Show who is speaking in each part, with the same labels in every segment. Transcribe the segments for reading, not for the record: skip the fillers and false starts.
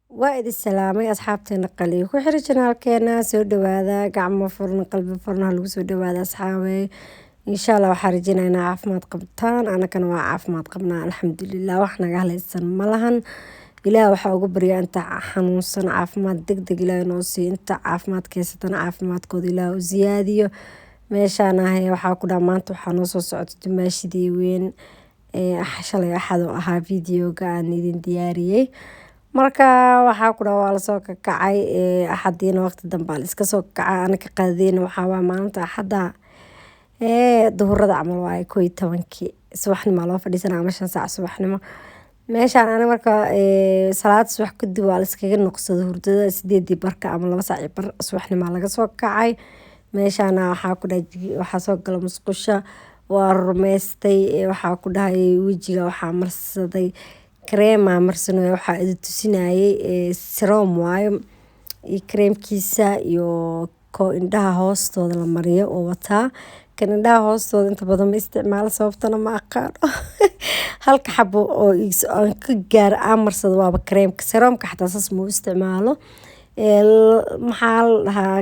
Speaker 1: Waa idin salaamay asxaabteena qaliyo ku xira janaalkeena. Soo dhawaada, gacmo furna, qalbi furna ha lagu soo dhawaada asxaabey. Insha Allah waxaa rajeynaa inaa caafimaad qabtaan, anakana waa caafimaad qabnaa, alxamdulilah, wax naga halaysan ma lahan. Ilaah waxaa uga baryaa inta xanuunsan caafimaad degdeg Ilaah noo siiyo, inta caafimaadka haysatana caafimaadkooda Ilaah u siyaadiyo. Meeshaan ahay waxaa ku dhaha maanta waxaa noo soo socota dumaashidii weyn. Shalay Axad oo ahaa videoga aan idin diyaariyey. Marka waxaa ku dhaha waa lasoo kakacay Axadiina waqti dambe la iska soo kakacay. Anaka qadadeyna waxaa waa maalinta Axadda duhurada camal waaye, 11-kii subaxnimo loo fadhiisanaa ama 5 saac subaxnimo. Meeshaan ani marka salaada subax kadib waa la iskaga noqsada hurdada, 8:30 ama 2 saac iyo bar subaxnimo laga soo kacay. Meeshaana waxaa ku dhahay waxaa soo gala musqusha, waa rumaystay. Waxaa ku dhahay wejiga waxaa marsaday kareema marsanayo, waxaa idin tusinayay serum waayo iyo kareemkiisa iyo ko indhaha hoostooda la mariyo oo wataa. Kan indhaha hoostooda inta badan ma isticmaalo, sababtana ma aqaano. Halka xabo oo aan ka gaaro aan marsado waaba kareemka, serumka xataa saas ma u isticmaalo. Maxaa la dhahaa,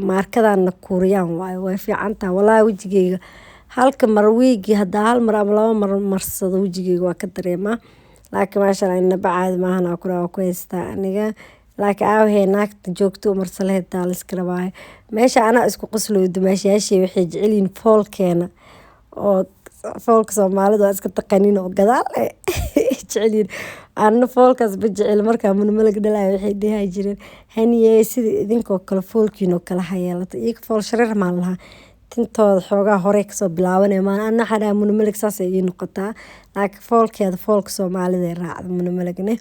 Speaker 1: maarkadana Kuuriyaan waayo, way fiicantahay walaahi. Wejigeyga halka mar wiigi hadaa hal mar ama laba mar marsado wejigeyga waa ka dareemaa, laakiin maasha Allah inaba caadi maahan. Aa kula ku haystaa aniga, laakiin aawahee naagta joogto u marsa lahayd taa la iska rabaayo. Meesha anaa isku qoslayo, dumaashayaashay waxay jecel yihiin foolkeena oo foolka Soomaalida waa iska taqaaniin oo gadaal jecel yihiin. Anna foolkaas ma jecel. Markaa munamalag dhalayo waxay dhihi jireen, "Haniye, sida idinkoo kale foolkiinoo kale ha yeelato." Iyaga fool shareer maan lahaa, tintooda xoogaa horey kasoo bilaabanaya maan. Anna waxaa dhahaa Munamalag saasay ii noqotaa, laakiin foolkeeda foolka Soomaalida ay raacda Munamalagna.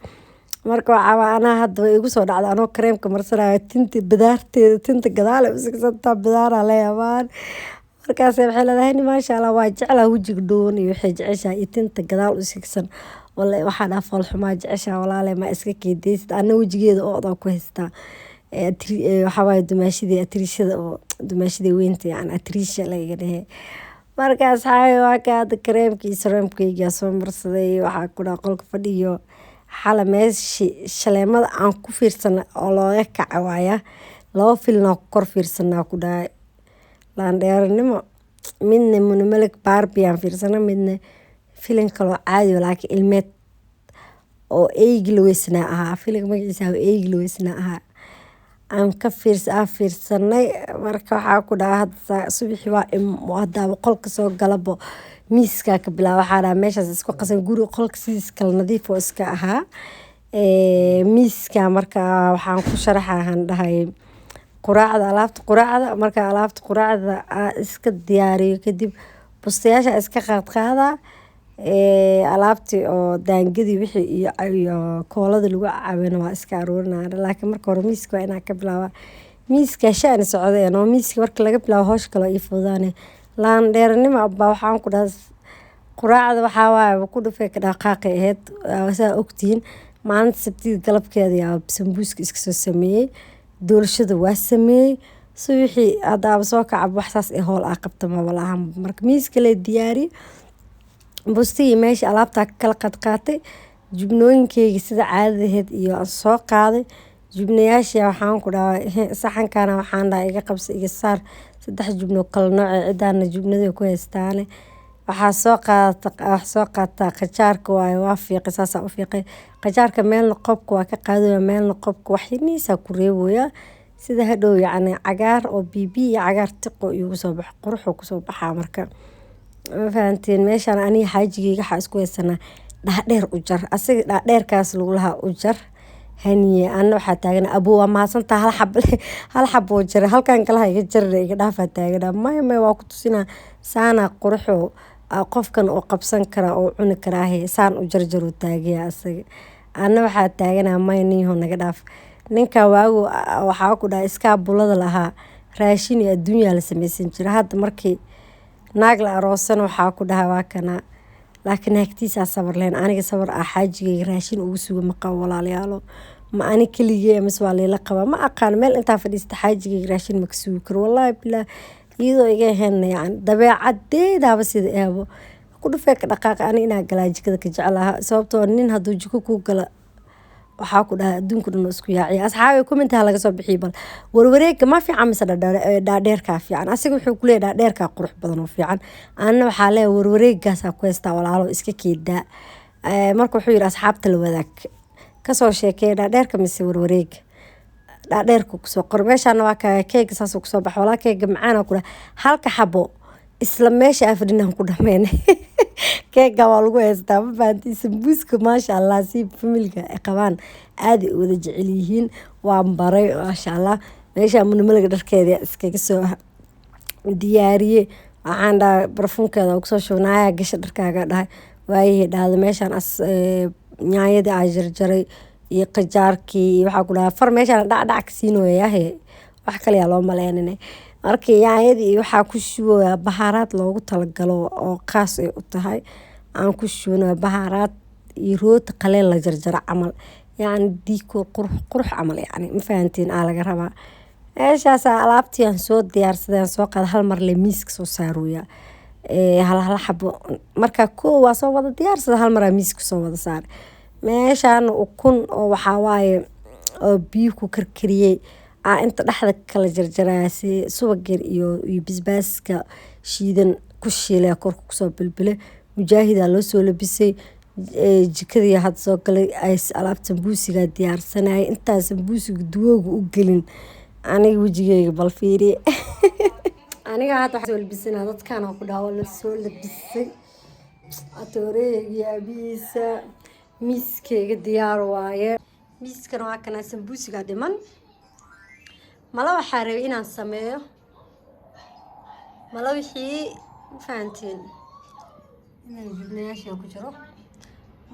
Speaker 1: Marka waxaa anaa hadda way igu soo dhacda anoo kareemka marsanayo, tinta bidaarteeda, tinta gadaal ay u sigsantaa, bidaaraa la yaabaan. Markaas waxay leedahay, "Hani, maasha Allah, waa jeclaa wejiga dhuuban," iyo waxay jeceshahay iyo tinta gadaal u sigsan. Wallahi waxaa dhaha foolxumaa jeceshaha walaale, ma iska keedeysid. Anna wejigeeda oodaa ku haystaa. Waxaa waaye dumaashadii atriishada oo dumaashadii weynta, yacni atriisha laga dhehe. Marka asxaabi, waa ka hadda kareemkii serumkayga soo marsaday. Waxaa ku dhaha qolka fadhiyo xala meeshii shaleemada aan ku fiirsana oo looga kaca waaya, laba filin ku kor fiirsanaa ku dhahay laandheeranimo. Midna Munamalag Barbie aan fiirsana, midna filin kaloo caadi laakiin ilmeed oo eygi la weysnaa ahaa. Filinka magaciisa eygi la weysnaa ahaa aan ka aan fiirsanay. Marka waxaa ku dhaha hadda subaxii waa hadaaba qolka soo galabo miiskaa ka bilaaba. Waxaa dhaha meeshaas isku qasan guri, qolka sidiis kale nadiif oo iska ahaa. Miiska marka waxaan ku sharaxaa dhahay quraacda, alaabta quraacda. Marka alaabta quraacda aan iska diyaariyo kadib bustayaasha iska qaadqaadaa, alaabtii oo daangadii wixii iyo koolada lagu cabana waa iska aruurinaa. Laakiin marka hore miiska waa inaa ka bilaaba. Miiska shani socdeen oo miiska marka laga bilaabo howsha kale ii fududaane. Laandheeranimo baa waxaan ku dhaha quraacda waxaa waaye ku dhufay ka dhaqaaqay ahayd. Saa ogtihiin, maalinta Sabtida galabkeeda yaa sambuuska iska soo sameeyey, doolshada waa sameeyey. Subaxii hadaaba soo kacab wax saas ee howl aa qabta maba lahan. Marka miiska la diyaari, bustihii meesha alaabtaa kala qadqaatay, jubnooyinkeyga sida caadada ahayd iyo aan soo qaaday jubnayaasha. Waxaan ku dhahay saxankana waxaan dhahay iga qabsa, iga saar saddex jubno kala nooc, cidaana jubnada ku haystaane. Waxaa soo qaadata, wax soo qaataa qajaarka waaye, waa fiiqay, saasaa u fiiqay qajaarka. Meelna qobka waa ka qaadaya, meelna qobka wax yariisa ku reebaya, sida hadhow yacni cagaar oo bibi iyo cagaar tiqo igu soo baxo, quruxuu kusoo baxaa. Marka ma fahanteen? Meeshaan aniga xaajigeyga waxaa isku haysanaa dhaadheer u jar, asaga dhaadheerkaas lagu lahaa u jar haniye. Anna waxaa taagana, "Abuu, waa mahadsantaa, hal xab hal xab oo jara, halkan kalaha iga jarina, iga dhaafaa." Taagana, "Maya, maya, waa ku tusinaa saana quruxo qofkan oo qabsan karaa oo cuni karaahe, saan u jarjaruu," taagaya asaga. Anna waxaa taaganaa, "Maya ninyahow, naga dhaaf." Ninka waagu waxaa ku dhahay iskaa bulada lahaa, raashin iyo adduunyaa la sameysan jira. Hadda markii naag la aroosana waxaa ku dhahay waa kana, laakiin naagtiisaa sabar lehen. Aniga sabar ah xaajigeyga raashin ugu suga ma qabo walaalayaalo. Ma ani keligee mise waa layla qabaa, ma aqaan. Meel intaa fadhiista xaajigeyga raashin ma ka sugi karo, wallaahi bilaah, iyadoo iga ahayn yacni dabeecadeedaaba sida eebo ku dhufee ka dhaqaaqa. Ani inaa galaa jikada ka jeclaha, sababtoo nin hadduu jiko kuu gala. Waxaa ku dhahay adduunka dhan oo isku yaaciya. Asxaabi, commentaha laga soo bixiyay, bal warwareega ma fiican mise dhaadheerkaa fiican? Asiga wuxuu kuleeyahay dhaadheerkaa qurux badan oo fiican. Anna waxaa leeyahay warwareegaasaa ku haystaa, walaalo, iska keedaa. Marka wuxuu yidhi asxaabta la wadaag, kasoo sheekeeya dhaadheerka mise warwareega. Dhaadheerka kusoo qor. Meeshaana waa kaa keega, saasuu kusoo baxa. Walaa keega macaana ku dhahay, halka xabo isla meesha afrinaan ku dhameynay. Keega waa lagu haystaa, ma fahanti? Sambuuska, maasha Allah, si familka ay qabaan aad ay u wada jecel yihiin. Waan baray, maasha Allah. Meesha munimalaga dharkeeda iskaga soo diyaariye. Waxaan dhahay barfuunkeeda kusoo shubnaaya, gasha dharkaaga dhahay, waayihii dhahda. Meeshaan as nyaanyadii aa jarjaray iyo qajaarkii iyo waxaa ku dhahaa far meeshaan dhacdhac ka siinoyahe, wax kale yaa loo maleynine. Markii yaanyadii iyo waxaa ku shubaya bahaaraad loogu talagalo oo khaas ay u tahay aan ku shubanayo, bahaaraad iyo rooti qaleel la jarjaro camal, yacni diiko qurux qurux camal, yacni ma fahantiin, aa laga rabaa. Meeshaas alaabtii aan soo diyaarsaday aan soo qaada, hal mar le miiska soo saarooya, hal hal xabo. Marka koo waa soo wada diyaarsada, hal maraa miiska soo wada saaray. Meeshaan ukun oo waxaa waaye oo biyo ku karkariyey aa inta dhexda kala jarjaraya, si subag yar iyo basbaaska shiidan ku shiilay, korka kusoo bilbilay. Mujaahidaa loo soo labisay. Jikadii hadda soo galay, alaabta sambuusiga diyaarsanayay. Intaan sambuusiga duwooga u gelin, aniga wejigeyga bal fiiriye. Aniga hadda waxaan soo labisanaa, dadkaan ku dhaha waa la soo labisay. Atooreeyga aabihiisa, miiskeyga diyaar waaye. Miiskana waa kanaa, sambuusiga dhiman. Mala waxaa rabay inaan sameeyo mala wixii, ma fahanteen, inaan jubnayaasha ku jiro.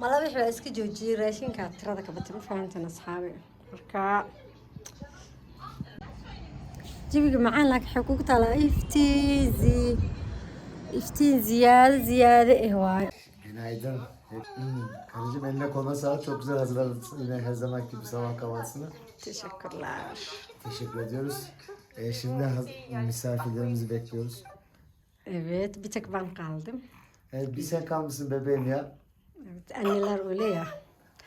Speaker 1: Mala wixii waa iska joojiyey, raashinkaa tirada ka batay, ma fahanteen asxaabi? Marka jawiga macaan, laakiin waxay kugu taalaa iftiin iftiin ziyaado ziyaado eh waaye.
Speaker 2: Günaydın. Karıcığım, eline koluna sağlık. Çok güzel hazırladın yine her zamanki gibi sabah kahvaltısını.
Speaker 1: Teşekkürler.
Speaker 2: Teşekkür ediyoruz. Şimdi misafirlerimizi bekliyoruz.
Speaker 1: Evet, bir tek ben kaldım.
Speaker 2: Evet, bir sen kalmışsın bebeğim ya.
Speaker 1: Evet, anneler öyle ya.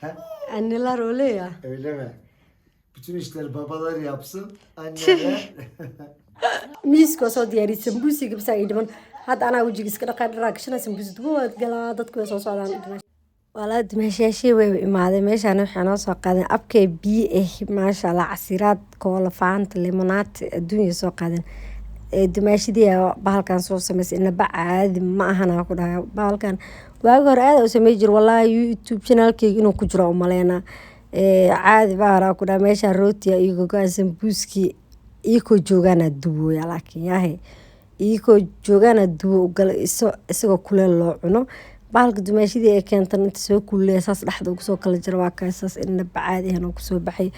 Speaker 2: He?
Speaker 1: Anneler öyle ya.
Speaker 2: Öyle mi? Bütün işleri babalar yapsın. Anneler.
Speaker 1: Miiska waa soo diyaariyay, sambuusiga bisa ii dhiman. Hadda anaa wejiga iska dhaqaa, dharaa gashana, sambuus dubo waad galaa. Dadku way soo socdaan. Walaa dumeeshayaashii way imaadeen. Meeshaan waxay noo soo qaadeen abkay biyo ah, maasha Allah, casiiraad, koola, faanta, limonaad adduunya soo qaadeen. Dumaashadii bahalkan soo sameysay, inaba caadi ma ahan ku dhahay. Bahalkan waagi hore aad u samey jir, wallaahi YouTube channelkeyga inuu ku jiro umaleynaa. Caadi baa ku dhahay. Meeshaan rootiga iyo gogo-an, sambuuskii iyakoo joogaana duwooya, laakiin yahe iyakoo joogaana duwo ugala, isagoo kuleel loo cuno. Bahalka dumaashadii ay keentan inta soo kululeya, saas dhexda ugu soo kala jira. Waa kaa saas, inaba caadi ahan oo kusoo baxay.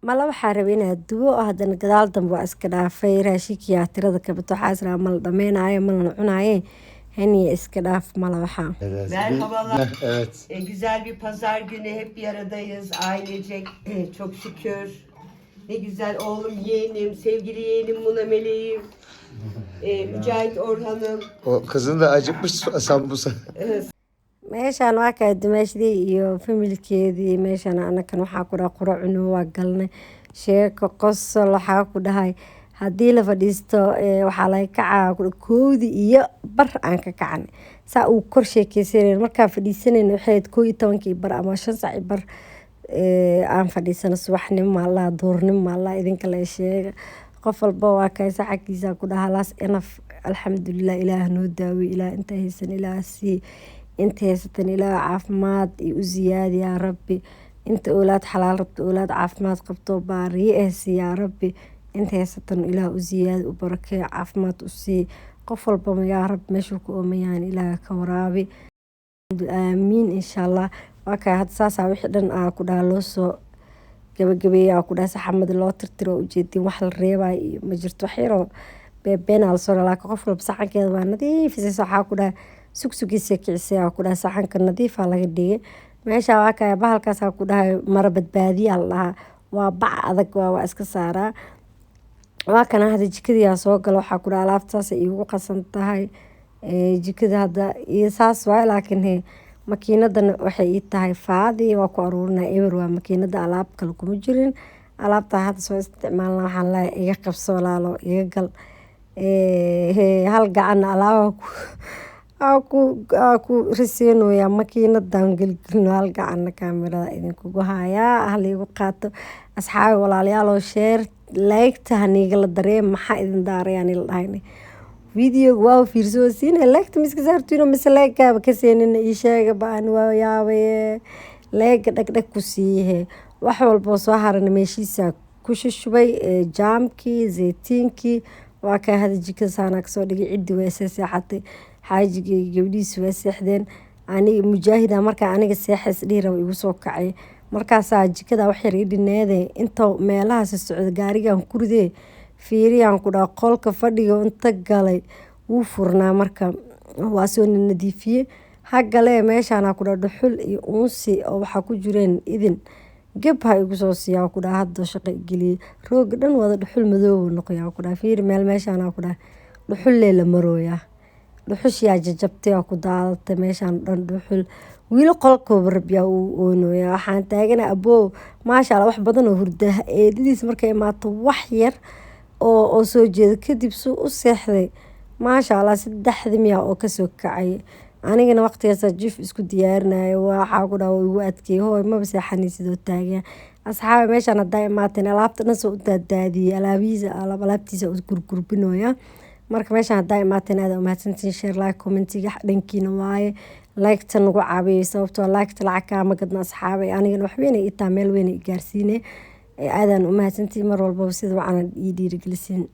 Speaker 1: Mala waxaa rabay inaad duwo, haddana gadaal dambe waa iska dhaafay. Raashinkiyaa tirada kabato, waxaa israa mala dhameynayo, malana cunaaye, haniya iska dhaaf mala waxaa.
Speaker 2: Evet.
Speaker 3: Merhabalar.
Speaker 2: Evet.
Speaker 3: Güzel bir pazar günü, hep bir aradayız ailecek, çok şükür. Ne güzel oğlum, yeğenim, sevgili yeğenim Muna Meleğim, Mücahit Orhan'ım.
Speaker 2: O kızın da acıkmış sambusa.
Speaker 1: Meeshaan waa kaa dumaashadii iyo familkeedii. Meeshaan anakan waxaa ku dhaha quro cuno waa galnay, sheeko, qosol. Waxaa ku dhahay haddii la fadhiisto, waxaa laga kacaa 1:30 aan ka kacan, saa uu kor sheekeysanayna. Markaan fadhiisanayna waxay ahayd 11:30 ama 5:15 aan fadhiisano. Subaxnimo maalaha, duurnimo maalaha, idinka la sheega. Qof walba waa kaysa xaggiisa ku dhaha laas enough. Alxamdulilah, Ilaah noo daawiy, Ilaah inta haysan Ilaah sii, inta haysatan Ilaah caafimaad iyo u siyaadi yaa Rabbi. Inta oolaad xalaal rabto, oolaad caafimaad qabto baariye eh sii yaa Rabbi. Inta haysatan Ilaah u siyaadi, u barakeeyo, caafimaad u sii. Qof walbaba yaa Rabbi meeshuu ku oomayaan Ilaah ka waraabi, aamiin, insha Allah. Waa kaa hadda saasaa wixii dhan aa ku dhaha loo soo gabagabeeya, aa ku dhaha saxamada loo tirtiro. Ujeedin wax la reebayo iyo ma jirto, wax yaroo beebeen aa lasoo, laakiin qof walba saxankeeda waa nadiifisaysa. Waxaa ku dhaha sugsugiisa kicisay, aa ku dhaha saxanka nadiifaa laga dhigay. Meesha waa kaya bahalkaasaa ku dhahay mara badbaadiyaa la dhahaa, waa bac adag, waa iska saaraa. Waa kana hadda jikadii aa soo galo. Waxaa ku dhaha alaabta saasay iigu qasan tahay jikada hadda iyo saas waay, laakiin he Makiinadana waxay ii tahay faadi, waa ku aruurinaya eber, waa makiinada alaab kale kuma jirin. Alaabtaa hadda soo isticmaalna, waxaan leeyahay iga qabso walaalo, iga gal. Hal gacan alaaba ku risiinaya makiinadan gelgelino, hal gacanna kaamirada idinkugu hayaa. Hal igu qaato asxaabi walaalayaal oo share like-ta haniigala dareem. Maxaa idin daarayaan ila dhahayna videoga waa fiirsoo siina, like-ta miska saartiino mise like-gaaba ka seenina, ii sheega baan waa yaabaye. Like-ga dhagdhag ku siihe. Wax walboo soo harana meeshiisa ku shushubay, jaamkii, zeytiinkii waa kaa. Hada jikada saanaa kasoo dhigay. Ciddi waa see seexatay, xaajigii gabdhihiisi waa seexdeen. Aniga Mujaahida markaa aniga seexays dhihi raba igu soo kacay, markaasaa jikada wax yar ii dhineede inta meelahaas socda gaarigan ku ridee fiiriyaan ku dhaha. Qolka fadhiga inta galay wuu furnaa, marka waa soo nadiifiyey. Ha galee meeshaana ku dhaha dhuxul iyo uunsi oo waxaa ku jireen idin geb ha igu soo siiyaa ku dhaha. Hadda shaqo geliyey, rooga dhan wada dhuxul madoow noqoyaa ku dhaha. Fiiri meel meeshaana ku dhaha dhuxul la marooyaa, dhuxushiyaa jajabtay oo ku daadatay meeshaan dhan dhuxul. Wiilo qolkooba rabyaa uu oonoyaa. Waxaan taagana aboo, maasha Allah, wax badan oo hurda. Eedadiis markay imaato wax yar oo soo jeeda kadib suu u seexday, maasha Allah, 3dii miyaa oo kasoo kacay. Anigana waqtigaas jiif isku diyaarinayo, waxaa ku dhaha igu adkeeyay, hooy maba seexanay sidoo taagan. Asxaabi, meeshaan haddaa imaateen alaabta dhan soo u daadaadiyey, alaabihiisa alaabtiisa u gurgurbinooya. Marka meeshaan haddaa imaateen, aad umahadsantiin. Share, like, commentiga dhankiina waaye. Like-ta nagu caawiyay, sababtoo like-ta lacag kaama gadna asxaabay, anigana wax weyn ay itaa meel weyn ay gaarsiine. Aadaan umahadsantiin mar walbaba sida wacan ii dhiirigelisiin.